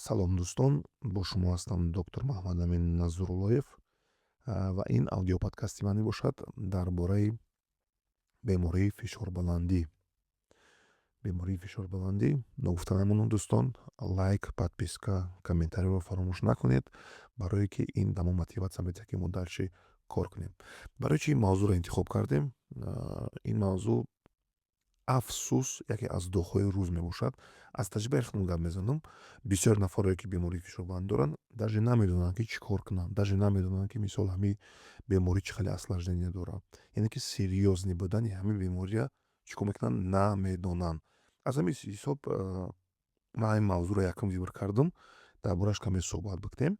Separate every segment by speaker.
Speaker 1: Салом, дӯстон, бо шумо ҳастам доктор Маҳмадамин Назруллоев ва ин аудиоподкасти ман мебошад дар бораи бемории фишорбаландӣ. Бемории фишорбаландӣ. Ногуфта намонам, дӯстон, лайк, подписка, комментарийро фаромӯш накунед, барое ки ин ба мо мотиватсия медиҳад, ки мо дальше кор кунем. Барои чи ин мавзӯъро интихоб кардем? Ин мавзӯъ, афсӯс, яке аз доғҳои рӯз мебошад. Аз таҷрибаи худам гап мезанам. Бисёр нафарое, ки бемории фишорбаландӣ доранд, даже намедонанд, ки чӣ кор кунанд, даже намедонанд, ки, мисол, ҳамин беморӣ чӣ хеле осложнение дорад, яъне ки серьёзный будани ҳамин бемория чӣ кор мекунанд, намедонанд. Аз ҳамин ҳисоб ман ҳамин мавзӯъро якум выбор кардам, дар борааш каме суҳбат бикунем.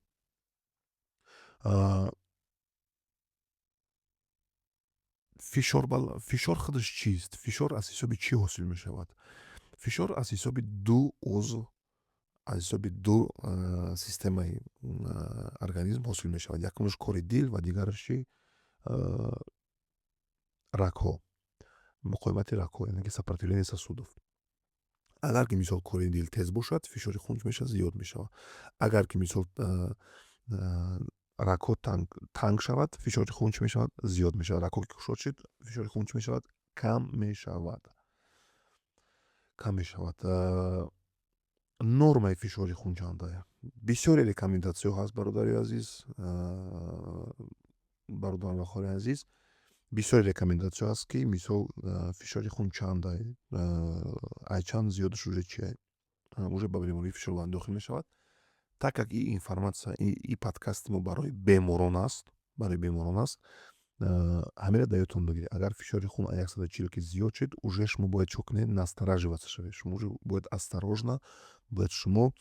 Speaker 1: Фишор худаш чист? Фишор аз ҳисоби чӣ ҳосил мешавад? Фишор аз ҳисоби ду узв, аз ҳисоби ду системаи организм ҳосил мешавад. Якумаш кори дил ва дигараш чи? Рагҳо, муқовимати рагҳо, яъне ки сопротивление сосудов. Агар ки, мисол, кори дил тез бошад, фишори хун чӣ мешавад? Зиёд мешавад. Агар ки, мисол, рагҳо танг шавад, фишори хун чӣ мешавад? Зиёд мешавад. Рагҳо ки кушод шуд, фишори хун чӣ мешавад? Кам мешавад, кам мешавад. Нормаи фишори хун чанда? Бисёре рекомендатсияҳо ҳаст, бародари азиз, бародарон ва хоҳарони азиз, бисёре рекомендатсияҳо ҳаст, ки, мисол, фишори хун чанда, ай чанд зиёдаш уже чи, уже ба бемории фишорбаландӣ дохил мешавад. Так как и информатсия, и подкасти мо барои беморон аст, барои беморон аст, ҳамеро дар ёдтон бигиред: агар фишори хун аз 140 ки зиёд шуд, уже шумо бояд чӣ кунед? Настораживаться шавед. Шумо уже бояд осторожно, бояд шумо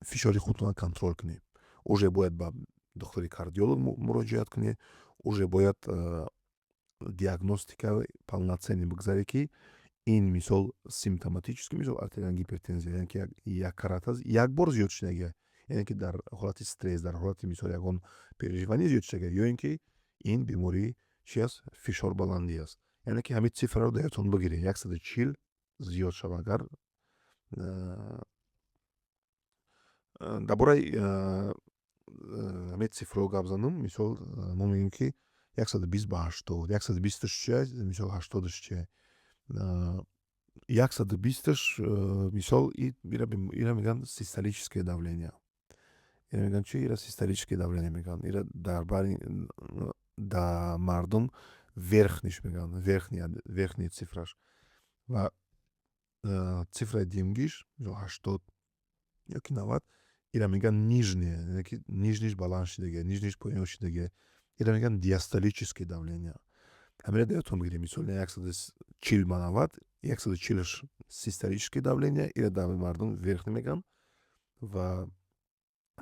Speaker 1: фишори хунтонро контроль кунед, уже бояд ба духтури кардиолог муроҷиат кунед, уже бояд диагностика полноценный бигзаред, ки ин, мисол, симптоматический, мисол, артериальная гипертензия, яъне ки як карата як бор зиёд шудагия, яъне ки дар ҳолати стресс, дар ҳолати, мисол, ягон переживание зиёд шудагия, ё ин ки ин бемории чи аст? Фишорбаландӣ аст. Яъне ки ҳамин цифраро дар ёдтон бигиред: 140 зиёд шава агар. Дар бораи ҳамин цифраҳо гап занам, мисол, мо мегӯем, ки 120 ба 80. 120-аш чия? Мисол, 80-аш чия? 120-аш, мисол, ира мегӯянд систолическое давление. Ира мегӯянд чи? Ира систолическое давление мегӯянд. Ира дар бари да мардум верхний-ш мегӯянд, верхний цифраш. Ва цифраи дуюмгиш, 80 ё ки 90, ира мегӯянд нижнее, яъне ки нижний-ш баланд шудагия, нижний-ш поён шудагия. Ира мегӯянд диастолическое давление. Ҳамира дар ёдтон бигиред: мисол, 140 ба 90, 140-аш систолическое давление, ира дар мардум верхний мегӯянд, ва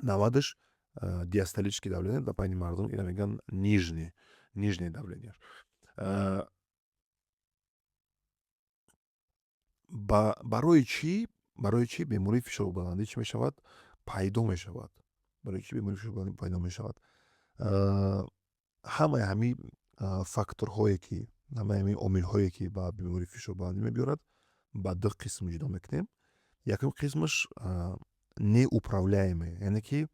Speaker 1: 90-аш диастолическое давление, дар байни мардум ира мегӯянд нижний, нижнее давление. Барои чӣ бемории фишорбаландӣ чӣ мешавад, пайдо мешавад? Барои чӣ бемории фишорбаландӣ пайдо мешавад? Ҳамаи ҳамин факторҳое ки, ҳамаи ҳамин омилҳое, ки ба бемории фишорбаландӣ мебиёрад, ба ду қисм ҷудо мекунем. Якум қисмаш неуправляемый, яъне ки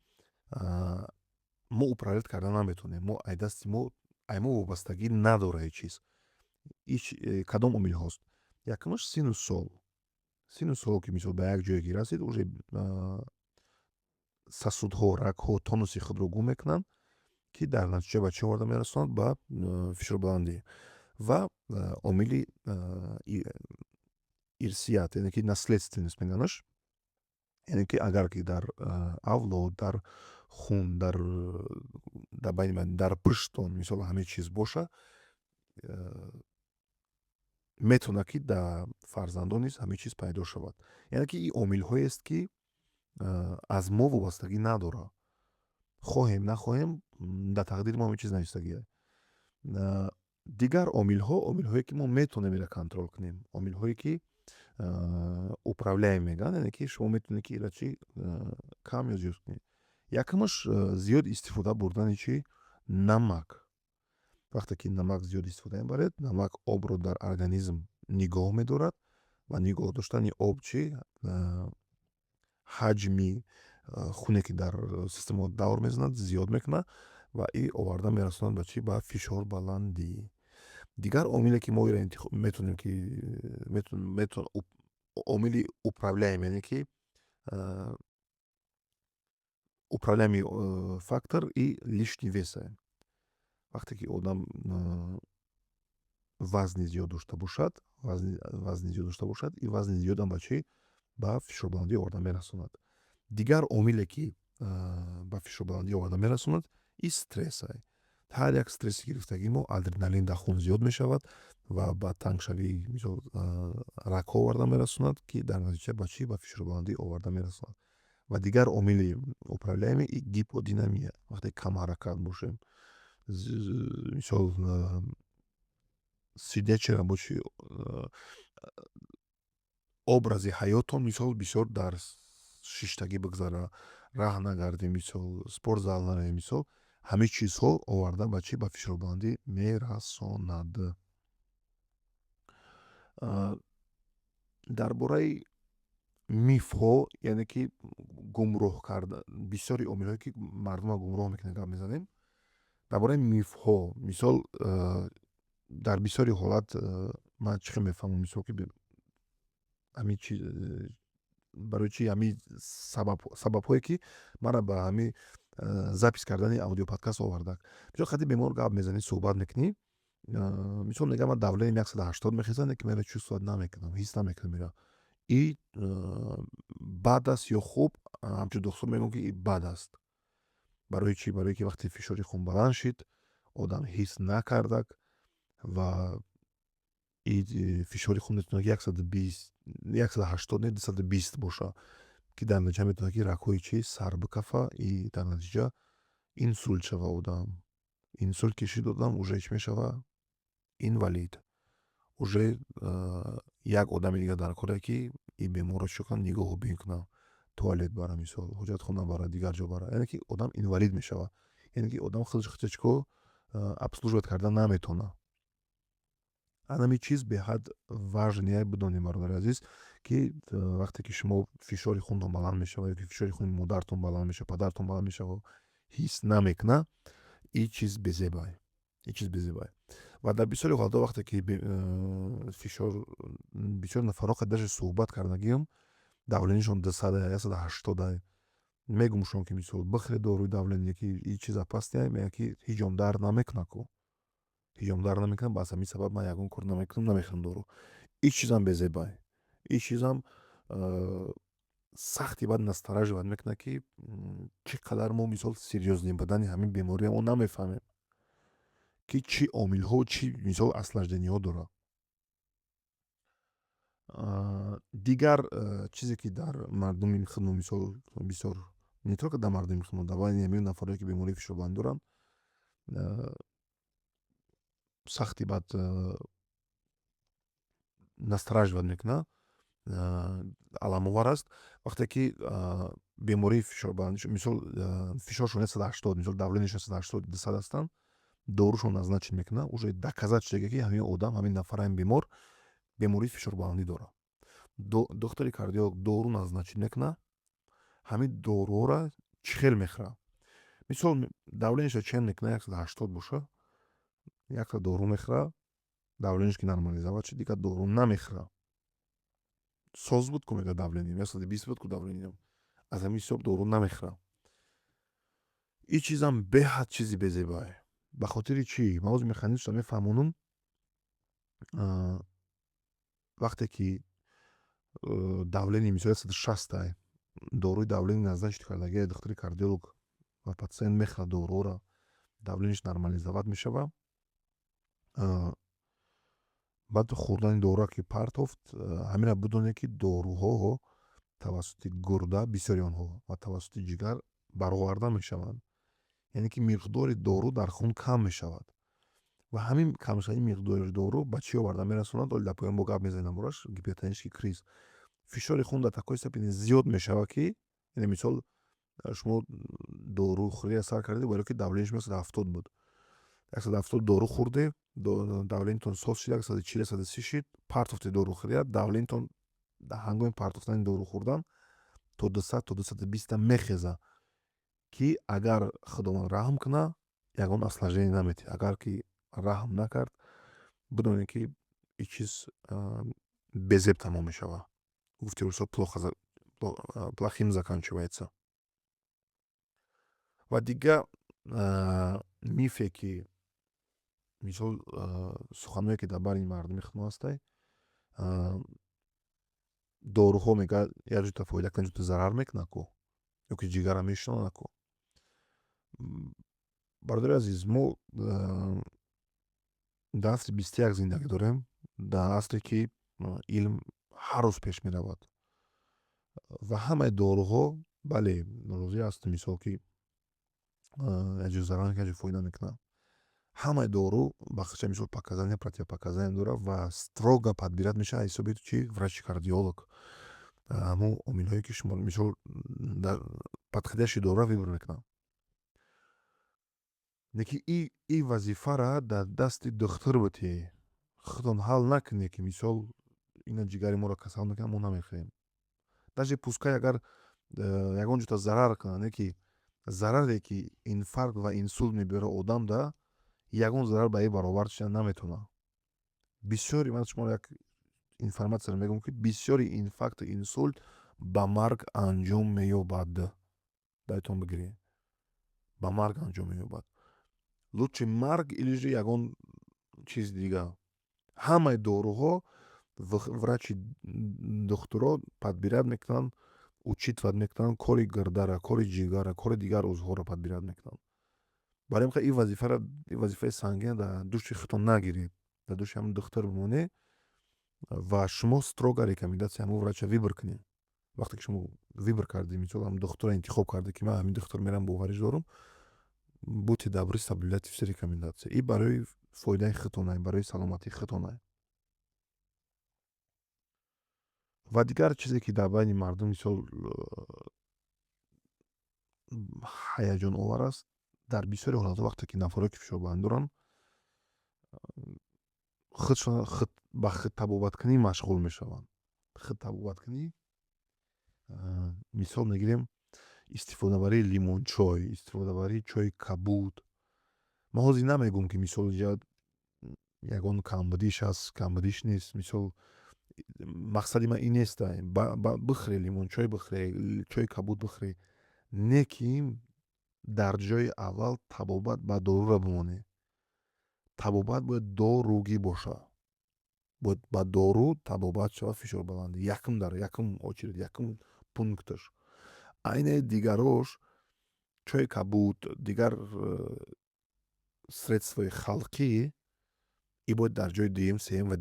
Speaker 1: мо управлять карда наметавонем, мо ай дасти мо, ай мо вобастагӣ надора ҳеҷ чиз. Кадом омилҳост? Якумаш сину сол. Сину сол ки, мисол, ба як ҷое ки расид, уже сосудҳо, рагҳо тонуси худро гум мекунанд, ки дар натиҷа ба чӣ оварда мерасонад? Ба фишорбаландӣ. Ва омили ирсият, яъне ки наследственность мегӯянаш, яъне ки агар ки дар авлод, дар хун, дар байни, дар пуштон, мисол, ҳамин чиз боша, метавонад, ки дар фарзандон низ ҳамин чиз пайдо шавад. Яъне ки ин омилҳоест, ки аз мо вобастагӣ надорад. Хоҳем, нахоҳем, дар тақдири мо ҳамин чиз навистагиа. Дигар омилҳо, омилҳое ки мо метавонем инро контроль кунем, омилҳое ки управляем мегӯянд, яъне ки шумо метавонед, ки инро чи кам ё зиёд кунед. Якумаш зиёд истифода бурдани чи? Намак. Вақте ки намак зиёд истифода мебаред, намак обро дар организм нигоҳ медорад ва нигоҳ доштани об чи Ҳаҷми хуне, ки дар система давр мезанад, зиёд мекунад ва и оварда мерасонад ба чӣ? Ба фишорбаландӣ. Дигар омиле, ки мо иро метавонем, ки омили управляемый, яъне ки управляемый фактор и лишний вес а. Вақте ки одам вазни зиёд дошта бошад, вазни зиёд дошта бошад, и вазни зиёдам ба чӣ? Ба фишорбаландӣ оварда мерасонад. Дигар омиле, ки ба фишорбаландӣ оварда мерасонад, и стресс ай. Ҳар як стресси гирифтагии мо адреналин дар хун зиёд мешавад ва ба тангшавии, мисол, рагҳо оварда мерасонад, ки дар натиҷа ба чӣ? Ба фишорбаландӣ оварда мерасонад. Ва дигар омили управляемый и гиподинамия. Вақте камҳаракат бошем, мисол, сидячий рабочий образи ҳаётон, мисол, бисёр дар шиштагӣ бигзара, раҳ нагардем, мисол, спортзал наравем, мисол, ҳамин чизҳо оварда ба чӣ? Ба фишорбаландӣ мерасонад. Дар бораи мифҳо, яъне ки гумроҳ карда, бисёри омилҳое, ки мардумро гумроҳ мекунанд, гап мезанем. Дар бораи мифҳо, мисол, дар бисёри ҳолат ман чӣ хел мефаҳмам, мисол, ки ҳамин чи, барои чи ҳамин сабабҳое, ки мара ба ҳамин запись кардани аудиоподкаст оварда. Мисол, қати бемор гап мезанӣ, суҳбат мекунӣ, мисол, мегӯяд: «Ман давлениям 180 мехезад, лекин ман чувствовать намекунам, ҳис намекунам ира». И бад аст ё хуб? Ҳамчун духтур мегӯям, ки и бад аст. Барои чӣ? Барое ки вақте фишори хун баланд шид, одам ҳис накардак ва и фишори хун метавонад ки 120, 180 не, 220 боша, ки дар натиҷа метавонад, ки рагҳои чӣ сар бикафа и дар натиҷа инсулт шава одам. Инсулт ки шид, одам уже чӣ мешава? Инвалид. Уже як одами дигар дар коре, ки ин беморро чӣ кунад? Нигоҳубин кунад, туалет бара, мисол, ҳоҷатхона бара, дигар ҷо бара. Яъне ки одам инвалид мешавад, яъне ки одам худаш худша чӣ кор обслуживать карда наметавонад. Ҳамин чиз беҳад важный. Бидонем, бародари азиз, ки вақте ки шумо фишори хунтон баланд мешавад ё ки фишори хуни модаратон баланд мешавад, падаратон баланд мешавад, ҳис намекунад, ин чиз безебай, ин чиз безебай. Ва дар бисёри ҳолатҳо, вақте ки фишор, бисёр нафарҳо даже суҳбат кардагиам, давлениашон 200-ай, 180-ай, мегӯмшон, ки, мисол, бихӯре доруи давление, ки ин чиз опасный. Мегӯяд, ки ҳеҷ дард намекунад ку, ҳеҷ дард намекунад, ба ҳамин сабаб ман ягон кор намекунам, намехӯрам дору. Ин чизам безебай, ин чизам сахти баъд настораживать мекунад, ки чӣ қадар мо, мисол, серьёзный будани ҳамин бемориро мо намефаҳмем, ки чӣ омилҳо, чӣ, мисол, осложнение ҳо дорад. Дигар чизе, ки дар мардуми худмо, мисол, бисёр, не только дар мардуми худмо, дар байни ҳамин нафарое, ки бемории фишорбаландӣ доранд, сахти баъд настораживать мекунад, аламовар аст. Вақте ки бемории фишорбаландӣ, мисол, фишоршон 180, мисол, давлениашон 180, 200 ҳастанд, дорушон назначить мекунад, уже доказать шуда, ки ҳамин одам, ҳамин нафар, ҳамин бемор бемории фишорбаландӣ дорад. Духтури кардиолог дору назначить мекунад. Ҳамин доруҳоро чӣ хел мехӯрад? Мисол, давлениашро чен мекунад, 180 боша, якта дору мехӯрад, давлениаш ки нормализовать шуд, дигар дору намехӯрад. Соз буд ку, мегӯяд, давлениям 120 буд ку давлениям, аз ҳамин ҳисоб дору намехӯрам. Ин чизам беҳад чизи безебае. Ба хотири чӣ? Ман ҳозир механизмшро мефаҳмонам. Вақте ки давление, мисол, 160-ай, доруи давление назначить кардагия духтури кардиолог ва патсиент мехӯрад доруҳоро, давлениаш нормализовать мешавад. Баъд хӯрдани доруро ки партофт, ҳаминро бидонед, ки доруҳо тавассути гурда, бисёри онҳо, ва тавассути ҷигар бароварда мешаванд, яъне ки миқдори дору дар хун кам мешавад. Ва ҳамин камшавии миқдори дору ба чӣ оварда мерасонад? Оли дар поён бо гап мезанем дар бораш. Гипертонический криз. Фишори хун дар такой степени зиёд мешавад, ки, яъне, мисол, шумо дорухӯрия сар кардед, барое ки давление шумо 170 буд, 170 дору хӯрде, давлениятон соз шид, 140, 130 шид, партофте дорухӯрия, давлениятон ҳангоми партофтани дору хӯрдан То 200, то 220-та мехеза, ки агар Худованд раҳм куна, ягон осложнение наметиҳад. Агар ки раҳм накард, бидонед, ки ин чиз безеб тамом мешавад. Гуфти русо, плохим заканчивается. Ва дигар мифе, ки мисол, суханҳое, ки дар байни мардуми худ ҳастай: доруҳо, мегӯяд, як ҷута фоида кунад, ҷута зарар мекунад ку ё ки ҷигара мешунонад ку. Бародари азиз, мо дар асри 21 зиндагӣ дорем, дар асре, ки илм ҳар рӯз пеш меравад ва ҳамаи доруҳо, бале, розӣ ҳастем, мисол, ки як ҷо зарар мекунад, як ҷо фоида мекунад. Ҳамаи дору ба худша, мисол, показания, противопоказания дорад ва строго подбирать мешавад аз ҳисоби чи? Врачи кардиолог. Ҳамон омилҳое, ки шумо, мисол, дар подходящий доруро выбор мекунанд. Лекин и вазифара дар дасти духтур бутӣ, худтон ҳал накунед, ки, мисол, ина ҷигари моро касал мекунад, мо намехӯрем. Даже пускай агар ягон ҷота зарар кунад, не ки зараре, ки инфаркт ва инсулт мебиёрад одамда, ягон зарар ба ин баробар шида наметавонад. Бисёри, ман шуморо як информатсияро мегӯям, ки бисёри инфаркту инсулт ба марг анҷом меёбад. Даётон бигиред, ба марг анҷом меёбад. Лучше марг или же ягон чизи дигар. Ҳамаи доруҳо врачи, духтуро подбирать мекунанд, учитывать мекунанд кори гурдара, кори ҷигара, кори дигар узвҳоро подбирать мекунанд. Барои ҳамин ин вазифаро, ин вазифаи сангина дар дӯши худтон нагиред, дар дӯши ҳамон духтур бимонед ва шумо строго рекомендатсияи ҳамон врача выбор кунед. Вақте ки шумо выбор кардед, мисол, ҳамон духтурро интихоб кардед, ки ман ҳамин духтур мерам, бовариш дорам, будьте добры соблюдать все рекомендации. И барои фоидаи худтонае, барои саломатии худтонае. Ва дигар чизе, ки дар байни мардум, мисол, ҳаяҷоновар аст: дар бисёри ҳолатҳо, вақте ки нафарое, ки фишорбаланд доранд, худшон ба худтабобаткунӣ машғул мешаванд. Худтабобаткунӣ, мисол мегирем, истифодабарии лимончой, истифодабарии чойи кабуд. Ман ҳозир намегӯм, ки, мисол, инҷа ягон камбудиш ҳаст, камбудиш нест. Мисол, мақсади ман ин нест: бихӯре лимончой, бихӯре чойи кабуд, бихӯре, не ки дар ҷои аввал табобат ба доруро бимонед. Табобат бояд доругӣ бошад, бояд ба дору табобат шавад фишорбаландӣ якум, дар якум очередь, якум пункташ. Айне дигарош, чойи кабуд, дигар средствои халқӣ, и бояд дар ҷои дуюм, сеюм ва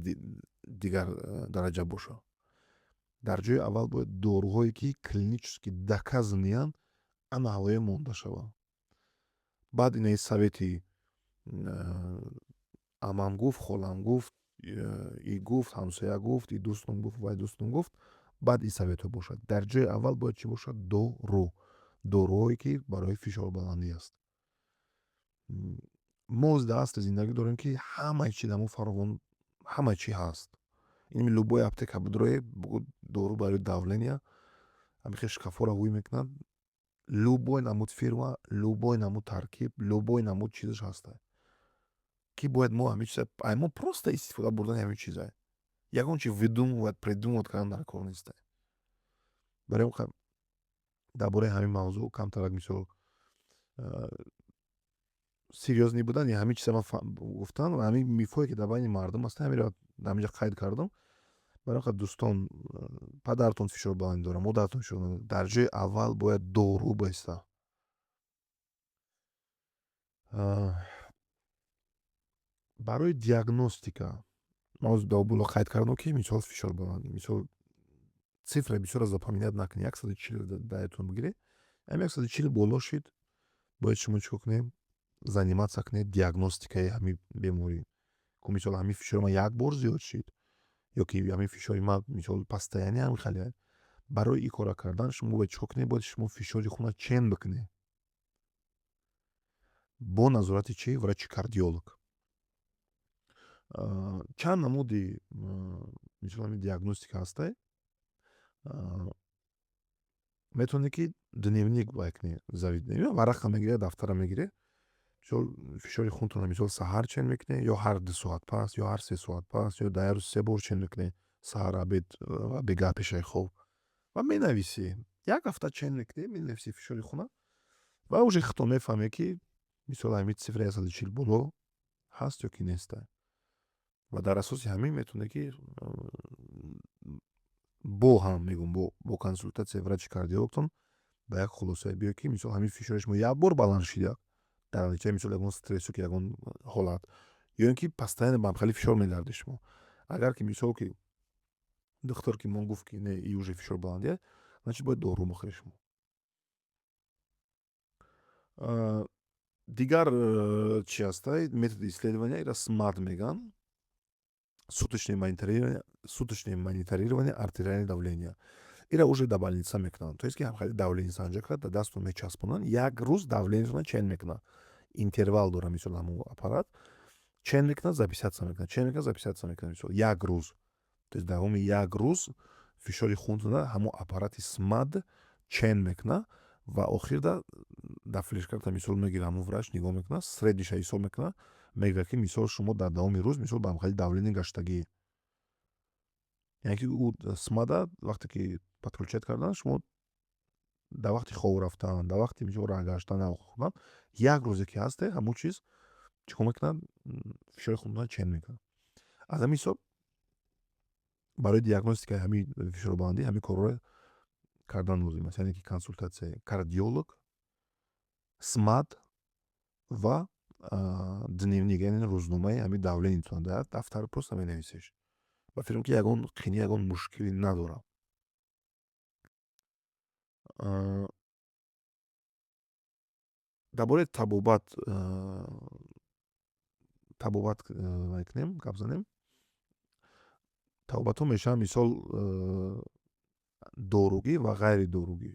Speaker 1: дигар дараҷа бошад. Дар ҷои аввал бояд доруҳое, ки клинически доказанныянд, ана ҳавоя монда шаванд. Баъд инаи совети амам гуфт, холам гуфт, и гуфт, ҳамсоя гуфт, и дӯстум гуфт, вай дӯстум гуфт, баъд ин советҳо бошад. Дар ҷои аввал бояд чӣ бошад? Дору, доруҳое, ки барои фишорбаландӣ аст. Мо дар асре зиндагӣ дорем, ки ҳамаи чи дар мо фаровон, ҳамаи чи ҳаст. Ин любой аптека бидроед, бугӯ дору барои давления, ҳамихел шкафҳоро ҳуй мекунанд, любой намуд фирма, любой намуд таркиб, любой намуд чизаш ҳаста, ки бояд мо ҳамин чиза, ай мо просто истифода бурдани ҳамин чиза, ягон чи выдумывать, придумывать кардан дар кор неста. Барои ҳамин дар бораи ҳамин мавзӯъ камтарак, мисол, серьёзный будани ҳамин чиза ман гуфтам ва ҳамин мифҳое, ки дар байни мардум ҳастанд, ҳаминро дар ҳаминҷа қайд кардам. Барои ҳамин, дӯстон, падаратон фишорбаландӣ дорад, модаратон фишорбаландӣ, дар ҷои аввал бояд дору баиста. Барои диагностика ман ҳозир дар боло қайд кардам, ки, мисол, фишорбаландӣ, мисол, цифра бисёрро запоминать накунед, 140 даятон бигиред. Ҳамин 140 боло шид, бояд шумо чӣ кор кунед? Заниматься кунед диагностикаи ҳамин беморӣ. Ку, мисол, ҳамин фишори ман як бор зиёд шид ё ки ҳамин фишори ман, мисол, постоянно ҳамин хеле. Барои ин корро кардан шумо бояд чӣ кор кунед? Бояд шумо фишори хуна чен бикунед бо назорати чӣ? Врачи кардиолог. Чанд намуди, мисол, ҳамин диагностика ҳастай. Метавонӣ, ки дневник вай кунӣ, варақа мегирӣ, дафтара мегирӣ, мисол, фишори хунтонро, мисол, саҳар чен мекунӣ ё ҳар 2 соат пас, ё ҳар 3 соат пас, ё дар як рӯз се бор чен мекунӣ: саҳар, обед ва бегаҳ, пешаи хоб, ва менависӣ. Як ҳафта чен мекунӣ, менависӣ фишори хуна ва уже худтон мефаҳмед, ки, мисол, ҳамин цифра 140 боло ҳаст ё ки неста. Ва дар асоси ҳамин метавонӣ, ки бо ҳам мегӯм, бо консултатсияи врачи кардиологтон ба як хулосае биёед, ки, мисол, ҳамин фишори шумо як бор баланд шида дар натиҷаи, мисол, ягон стрессу ки ягон ҳолат, ё ин ки постоянно ба ҳамхели фишор мегардед шумо. Агар ки, мисол, ки духтур ки мо гуфт, ки не, и уже фишор баландия, значит, бояд дору бихӯред шумо. Дигар чи ҳастай методи исследования? Ира СМАД мегӯянд, суточное мониторирование артериального давления. Ира уже дар больница мекунанд, то есть ки ҳамхели давление санҷа кард, дар дастон мечаспонанд, як рӯз давлениятонро чен мекунанд. Интервал дора, мисол, ҳамон аппарат чен мекунад, записаться мекунад, чен мекунад, записаться мекунад. Мисол, як рӯз, то есть давоми як рӯз фишори хунтона ҳамон аппарати СМАД чен мекунад ва охирда дар флешкарта, мисол, мегира ҳамон врач, нигоҳ мекунад, средний ша ҳисоб мекунад, мегӯяд, ки, мисол, шумо дар давоми рӯз, мисол, ба ҳамхели давление гаштагӣ. Яъне ки ӯ СМАДа вақте ки подключать кардан, шумо дар вақти хоб рафтан, дар вақти, мисол, роҳ гаштан, хӯрдан, як рӯзе ки ҳасте, ҳамон чиз чӣ кор мекунад? Фишори хунтона чен мекунад. Аз ҳамин ҳисоб барои диагностикаи ҳамин фишорбаландӣ ҳамин корҳоро кардан лозим аст, яъне ки консултатсияи кардиолог, СМАД ва дневник, яъне рӯзномаи ҳамин давлениятон дар дафтар просто менависеш. Ба фикрам, ки ягон қинӣ, ягон мушкилӣ надорам. Дар бораи табобат вай кунем, гап занем. Табобатҳо мешаванд, мисол, доругӣ ва ғайридоругӣ.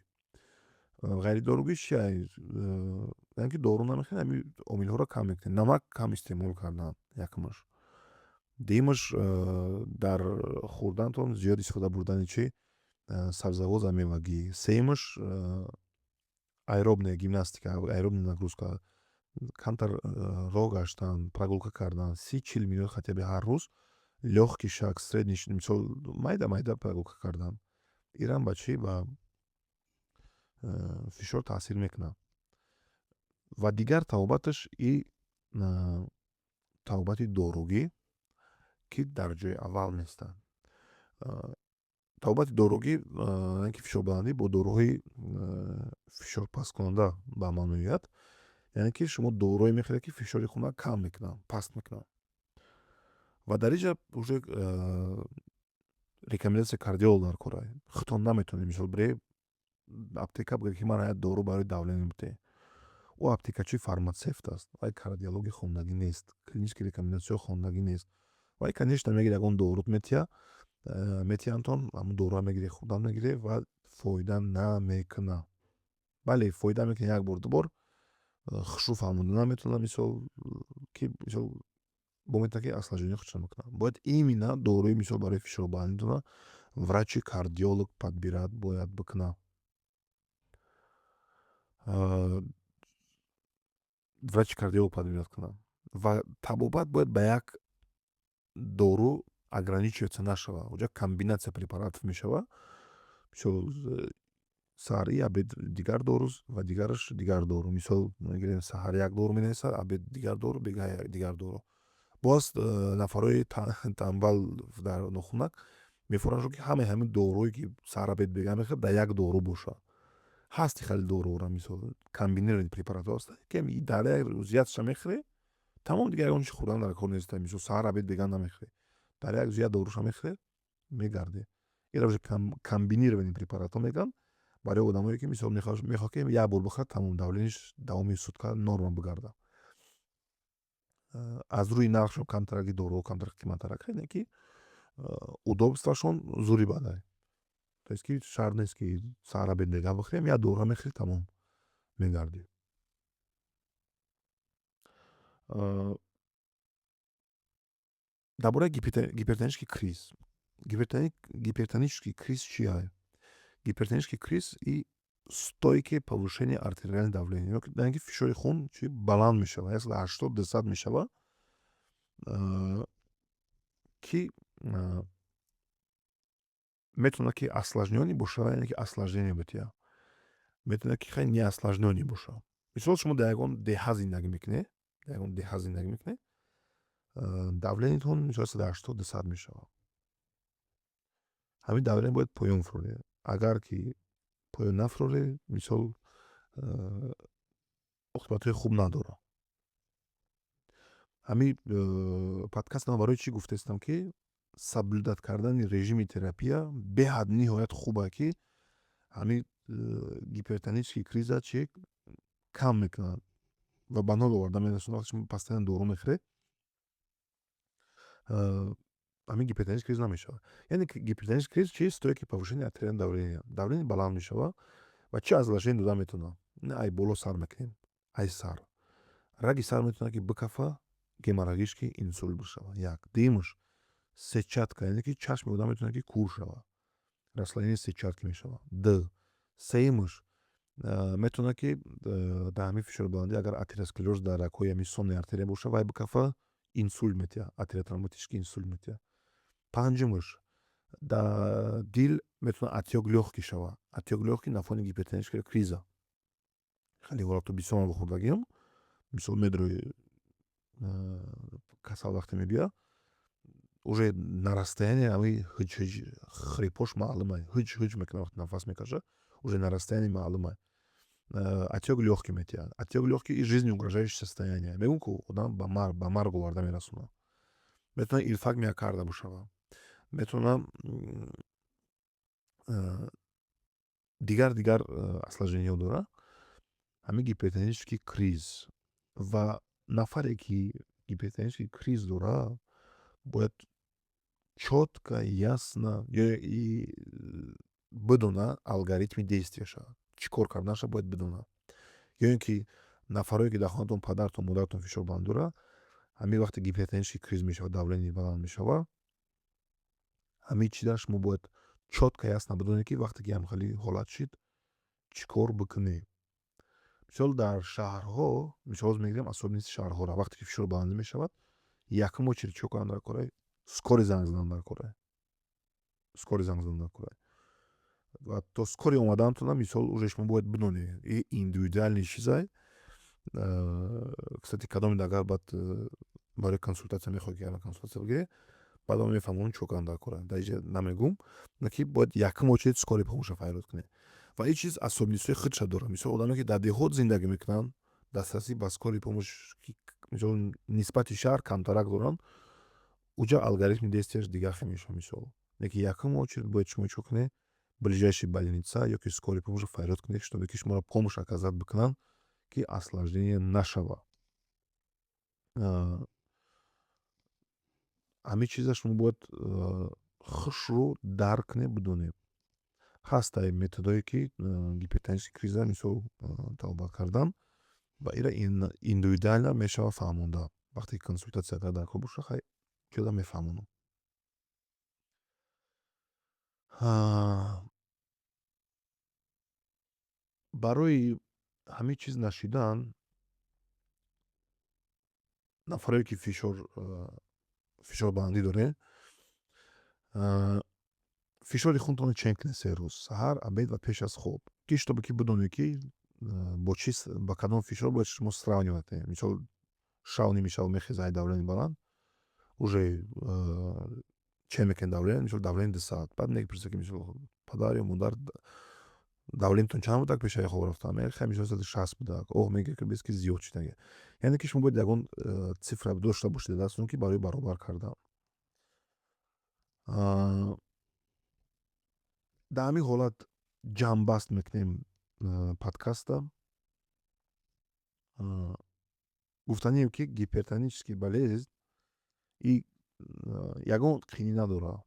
Speaker 1: Ғайридоругӣ чи? Яъне ки дору намехӯред, ҳамин омилҳоро кам мекунед. Намак кам истеъмол кардан якумаш. Дуюмаш, дар хӯрдантон зиёд истифода бурдани чӣ? Сабзавот ва мевагӣ. Сеюмаш, аэробная гимнастика, аэробная нагрузка, камтар роҳ гаштан, прогулка кардан, 30-40 минут хотя бы ҳар рӯз, лёгкий шаг, средний, мисол, майда майда прогулка кардан. Ирам ба чӣ? Ба фишор таъсир мекунад. Ва дигар табобаташ и табобати доругӣ, ки дар ҷои аввал местад. Табобати доругӣ, яъне ки фишорбаландӣ бо доруҳои фишорпасткунанда ба амал меояд, яъне ки шумо дорӯе мехӯред, ки фишори хуна кам мекунанд, паст мекунанд. Ва дар инҷа уже рекомендатсияи кардиолог дар кор. Худтон наметавонед, мисол, биред аптека, бигӯед, ки мана як дору барои давление бидеҳ. Ӯ аптекачи фарматсевт аст, вай кардиологи хондагӣ нест, клинический рекомендатсияҳо хондагӣ нест. Вай, конечно, мегирад, ягон дорут метиҳад, метиҳандтон, ҳамон доруро мегирӣ, хӯрдан мегирӣ ва фоида намекунад. Бале, фоида мекунад як бор, ду бор, хушрӯ фаҳмонда наметавонад, мисол, ки, мисол, бо метавонад, ки осложнение худшро мекунад. Бояд именно доруи, мисол, барои фишорбаландитона врачи кардиолог подбирать бояд бикунад. Врачи кардиолог подбирать кунад ва табобат бояд ба як дору ограничиваться нашавад. Уҷа комбинация препаратов мешавад, мисол, саҳар и, обед дигар дору ва дигараш дигар дору. Мисол, мегирем, саҳар як дору менависад, обед дигар дору, бегаҳ дигар дору. Боз нафарҳои танбал дар нохунак мефурӯшанд, ки ҳамаи ҳамин доруҳое, ки саҳар, обед, бегаҳ мехӯрад, дар як дору бошад. Ҳаст хеле доруҳоро, мисол, комбинированный препаратҳо ҳастанд, ки дар як рӯз якша мехӯрӣ, тамом, дигар ягон чиз хӯрдан дар кор нест. Мисол, саҳар, обед, бегаҳ намехӯрӣ, дар як рӯз як доруша мехӯрӣ, мегардӣ. Инро уже комбинированный препаратҳо мегӯянд, барои одамое, ки, мисол, мехоҳад, ки як бор бихӯрад, тамом, давлениаш давоми сутка норма бигарда. Аз рӯи нархшон камтараки доруҳо камтар қиматтарак, не ки удобствашон зури бадай, то есть ки шарт нест, ки саҳар, обед, бегаҳ бихӯрем, як дорура мехӯрӣ, тамом, мегардӣ. Дар бораи гипертонический криз. Гипертонический криз чи ай? Гипертонический криз и Стойкое повышение артериального давления, яъне ки фишори хун чи баланд мешавад, 180, 200 мешавад, ки метавонад, ки осложнённый бошад, яъне ки осложнение бития, метавонад, ки хеле неосложнённый бошад. Мисол, шумо дар ягон деҳа зиндагӣ мекунед, дар ягон деҳа зиндагӣ мекунед, давлениятон, мисол, 180, 200 мешавад. Ҳамин давление бояд поён фуроред. Агар ки поён нафуроред, мисол, оқибатҳои хуб надорад. Ҳамин подкаст ман барои чӣ гуфтаистам, ки соблюдать кардани режими терапия беҳад ниҳоят хуб, ки ҳамин гипертонический криза чи кам мекунад ва ба нол оварда мерасонад. Вақте шумо постоянно дору мехӯред, ҳамин гипертонический криз намешавад. Яъне гипертонический криз чи? Стойкое повышение артериального давления, давление баланд мешавад ва чӣ осложнение дода метавонад? Ай боло сар мекунем, ай сар. Раги сар метавонад, ки бикафа, геморрагический инсульт бишавад, як. Дуюмаш, сетчатка, яъне ки чашми одам метавонад, ки кур шавад, расслоение сетчатки мешавад. Д сеюмаш, метавонад, ки дар ҳамин фишорбаландӣ, агар атеросклероз дар рагҳои ҳамин сонная артерия бошад, вай бикафа, инсульт метиҳад, атеротромботический инсульт метиҳад. Панҷумаш, дар дил метавонад отёк лёгких шавад, отёк лёгких на фоне гипертонического криза. Хеле ҳолатҳо бисёр ман вохӯрдагиам. Мисол, медрои, касал вақте мебиёяд, уже на расстоянии ҳамин ҳиҷ ҳиҷ хрипош маълума, ҳиҷ ҳиҷ мекунад, вақте нафас мекашад, уже на расстоянии маълума. Отёк лёгких метиҳад. Отёк лёгких жизнеугрожающее состояние, мегӯм ку, одам ба марг оварда мерасонад. Метавонад инфаркт миокарда бошавад, метавонад дигар осложнениҳо дорад ҳамин гипертонический криз. Ва нафаре, ки гипертонический криз дорад, бояд чётко, ясно бидонад алгоритми действияша, чӣ кор карданаша бояд бидонад. Ё ин ки нафарое, ки дар хонатон падаратон, модаратон фишорбаланд дорад, ҳамин вақте гипертонический криз мешавад, давление баланд мешавад, ҳамин чиза шумо бояд чётко, ясно бидонед, ки вақте ки ҳамхели ҳолат шид, чӣ кор бикунед. Мисол, дар шаҳрҳо, мисол, ҳозир мегирем особенности шаҳрҳоро. Вақте ки фишор баландӣ мешавад, якум очередь чӣ кунанд дар кора? Скорый занг задан дар кора, скорый занг задан дар кора. Ва то скорый омаданатона, мисол, уже шумо бояд бидонед, и индивидуальный чизай. Кстати, кадоме агар баъд барои консултатсия мехоҳед, ки консултатсия бигиред, баъд ман мефаҳмонам, чӣ кор дар кора. Дар инҷа намегӯм, ки бояд якум очередь скорый помоща фарёд кунед. Ва ин чиз особенностиҳои худша дорад. Мисол, одаме, ки дар деҳот зиндагӣ мекунанд, дастрасӣ ба скорый помощь, мисол, нисбати шаҳр камтарак доранд, уҷа алгоритми действияш дигар хел мешавад. Мисол, лекин якум очередь бояд шумо чӣ кунед? Ближайший больница ёки скорый помощьро фарёд кунед, чтобы ки шуморо помощь оказать бикунанд, ки осложнение нашавад. Ҳамин чиза шумо бояд хушрӯ дарк кунед, бидонед. Ҳастай методҳое, ки гипертонический криза, мисол, табобат кардан, ва инро индивидуально мешавад фаҳмонда. Вақте ки консултатсия агар дар кор бошад, хай, ҷода мефаҳмонам. Барои ҳамин чиз нашидан, нафарое, ки фишорбаландӣ доред, фишори хунтонро чен кунед 3 рӯз: саҳар, обед ва пеш аз хоб, ки чтобы ки бидонед, ки бо чи, ба кадом фишор бояд шумо сравнивать кунед. Мисол, шав, нимишав мехезад, давление баланд, уже чен мекунед давление, мисол, давление 200. Баъд мепурсед, ки, мисол, падар ё модар, давлениятон чанд будак пешаи хоб рафтан? Мегӯяд, хай, мисол, 160 будак. Оҳ, мегӯяд, ки бес ки зиёд шидаги. Яъне ки шумо бояд ягон цифра дошта бошед дар дастатон, ки барои баробар кардан. Дар ҳамин ҳолат ҷамъбаст мекунем подкаста. Гуфтанием, ки гипертонический болезнь и ягон қинӣ надорад.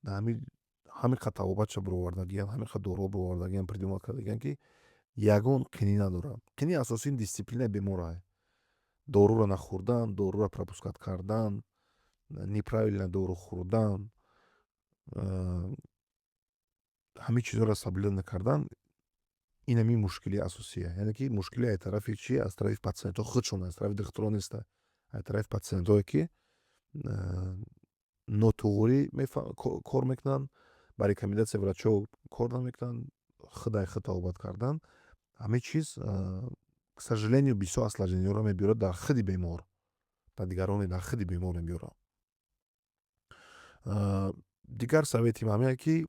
Speaker 1: Дар ҳамин қадр табобатша бировардагиян, ҳамин қадр доруҳо бировардагиян, придумать кардагиян, ки ягон қинӣ надорад. Қини асосӣ дисциплинаи беморай: доруро нахӯрдан, доруро пропускать кардан, неправильно дору хӯрдан, ҳамин чизҳоро соблюдать накардан. Инами мушкилии асосия, яъне ки мушкили аз тарафи чи? Аз тарафи патсиентҳо худшон, аз тарафи духтурон неста, аз тарафи патсиентҳое, ки нотуғрӣ кор мекунанд, ба рекомендация врачо кор намекунанд, худай худ табобат кардан. Ҳамин чиз, к сожалению, бисёр осложнениёро мебиёрад дар худи бемор, дар дигарон, дар худи бемор мебиёрад. Дигар совети ман ҳамин, ки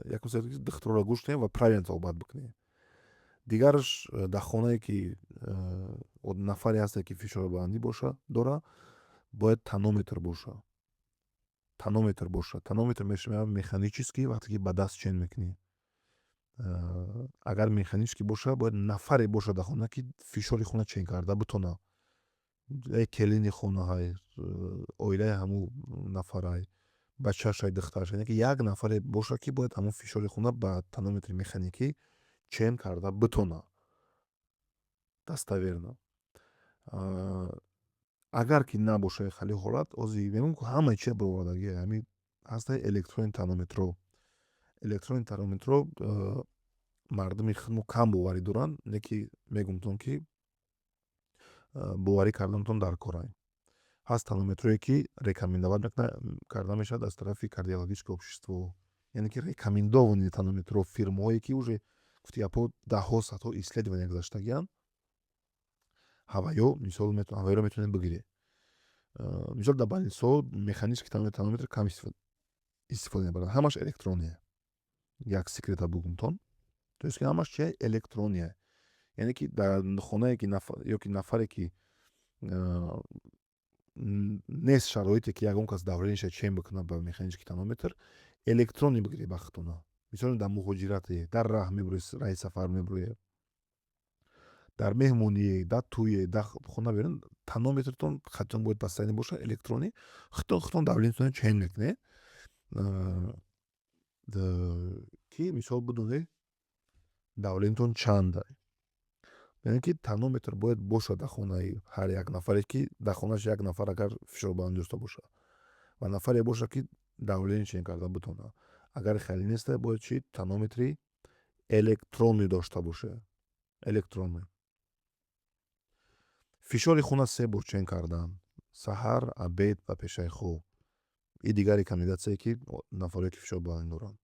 Speaker 1: якум совет, духтурро гӯш кунем ва правильно табобат бикунем. Дигараш, дар хонае ки нафаре ҳасте, ки фишори баландӣ боша дора, бояд тонометр боша, тонометр боша. Тонометр мешавад механический, вақте ки ба даст чен мекунӣ. Агар механический боша, бояд нафаре боша дар хона, ки фишори хуна чен карда битона. Келини хонаҳай, оилаи ҳамун нафарай, бачаашай, духтараш, яъне ки як нафаре боша, ки бояд ҳамун фишори хуна ба тонометри механикӣ чен карда битона достоверно. Агар ки набоша хеле ҳолат, ози мегӯм, ку ҳамаи чиза баровардагие, ҳамин ҳастаи электронный тонометро. Электронный тонометро мардуми худмо кам боварӣ доранд, не ки мегумтон, ки боварӣ карданатон дар корай. Ҳаст тонометрое, ки рекомендовать карда мешавад аз тарафи кардиологическое общество, яъне ки рекомендованный тонометро, фирмаҳое, ки уже гуфти гапҳо даҳҳо, садҳо исследования гузаштагианд. Ҳаваё мисол ҳаваёро метавонед бигиред. Мисол, дар больницаҳо механический тонометр кам истифода мебаранд, ҳамаш электроние. Як секрета бугумтон, то есть ки ҳамаш чи электроние, яъне ки дар хонае ки ё ки нафаре ки нест шароите, ки ягон кас давлениеша чен бикунад ба механический тонометр, электронный бигиред ба худтона. Мисол, дар муҳоҷирате, дар раҳ мебуред, раҳи сафар мебуред, дар меҳмоние, дар тӯе, дар хона берун, тонометртон хатитон бояд постоянно бошад, электронный. Худтон давлениятонро чен мекунед, ки мисол бидонед давлениятон чанд. Яъне ки тонометр бояд бошад дар хонаи ҳар як нафаре, ки дар хонааш як нафар агар фишорбаландӣ дошта бошад ва нафаре бошад, ки давление чен карда битонад. Агар хеле неста, бояд чи тонометри электронный дошта бошад, электронный. Фишори хуна се бор чен кардан: саҳар, обед ва пешаи хоб. И дигар рекомендатсияе, ки нафарое, ки фишорбаландӣ доранд.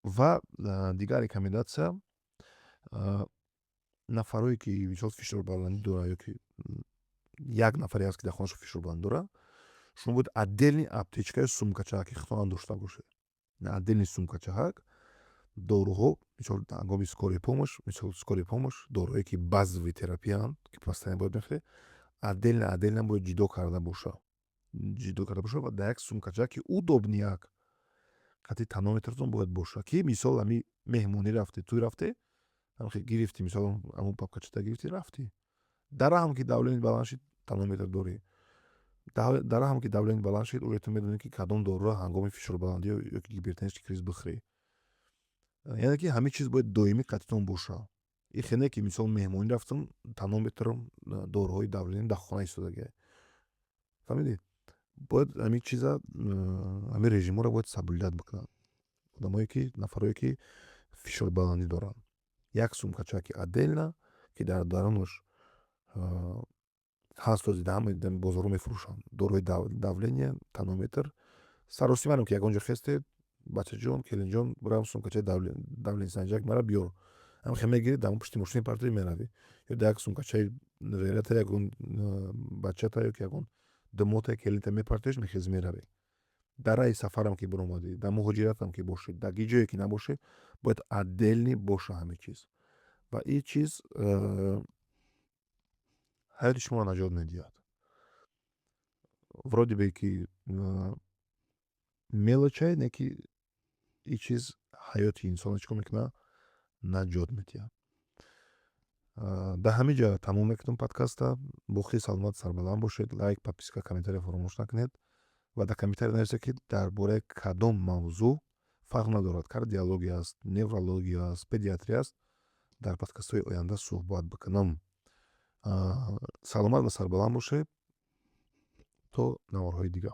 Speaker 1: Ва дигар рекомендатсия: нафарое, ки мисол фишорбаландӣ дорад, ё ки як нафаре ҳаст, ки дар хонаашон фишорбаландӣ дорад, шумо бояд отдельный аптечка ё сумкачаҳак худтон дошта бошед. Отдельный сумкачаҳак доруҳо, мисол, ҳангоми скорый помощь, мисол, скорый помощь, доруҳое, ки базовый терапияанд, ки постоянно бояд мехӯред, отдельно, отдельно бояд ҷудо карда боша, ҷудо карда боша ва дар як сумкачаҳак, ки удобныяк, қати тонометртон бояд боша, ки мисол ҳами меҳмонӣ рафтӣ, тӯй рафтӣ, гирифтӣ, мисол, ҳамон папкачата гирифтӣ, рафтӣ. Дар раҳам ки давление баланд шид, тонометр дорӣ. Дар раҳам ки давление баланд шид, уже ту медонӣ, ки кадом доруро ҳангоми фишорбаландӣ ё ки гипертонический криз бихӯрӣ. Яъне ки ҳамин чиз бояд доимӣ қатитон боша. И хеле ки мисол меҳмонӣ рафтам, тонометрам, доруҳои давление дар хона истодагиа. Фаҳмидед? Бояд ҳамин чиза, ҳамин режимҳоро бояд соблюдать бикунанд одамое ки, нафарое, ки фишорбаландӣ доранд. Як сумкачаки отдельно, ки дар дарунаш ҳаст, ози дар ҳамаи бозорҳо мефурӯшанд доруҳои давление, тонометр. Саросимарем, ки ягон ҷо хестед: «Бачаҷон, келинҷон, бирам сумкачаи давлениесанҷак мара биёр». Ҳамин хел мегирӣ, дар пушти мошина мепартоӣ, меравӣ. Ё дар як сумкачаи ғайрата ягон бачата ё ки ягон думота, келинта мепартоиш, мехези, меравӣ. Дар раҳи сафарам ки биромадӣ, дар муҳоҷиратам ки бошӣ, дар ки ҷое ки набошӣ, бояд отдельный боша ҳамин чиз. Ва ин чиз ҳаёти шуморо наҷот медиҳад. Вроде бы ки мелочай, не ки ин чиз ҳаёти инсонро чӣ кор мекунад? Наҷот медиҳад. Дар ҳамин ҷо тамом мекунам подкаста. Боқӣ саломат, сарбаланд бошед. Лайк, подписка, комментария фаромӯш накунед ва дар комментария нависед, ки дар бораи кадом мавзӯъ, фарқ надорад, кардиология аст, неврология аст, педиатрия аст, дар подкастҳои оянда суҳбат бикунам. Саломат ва сарбаланд бошед, то наворҳои дигар.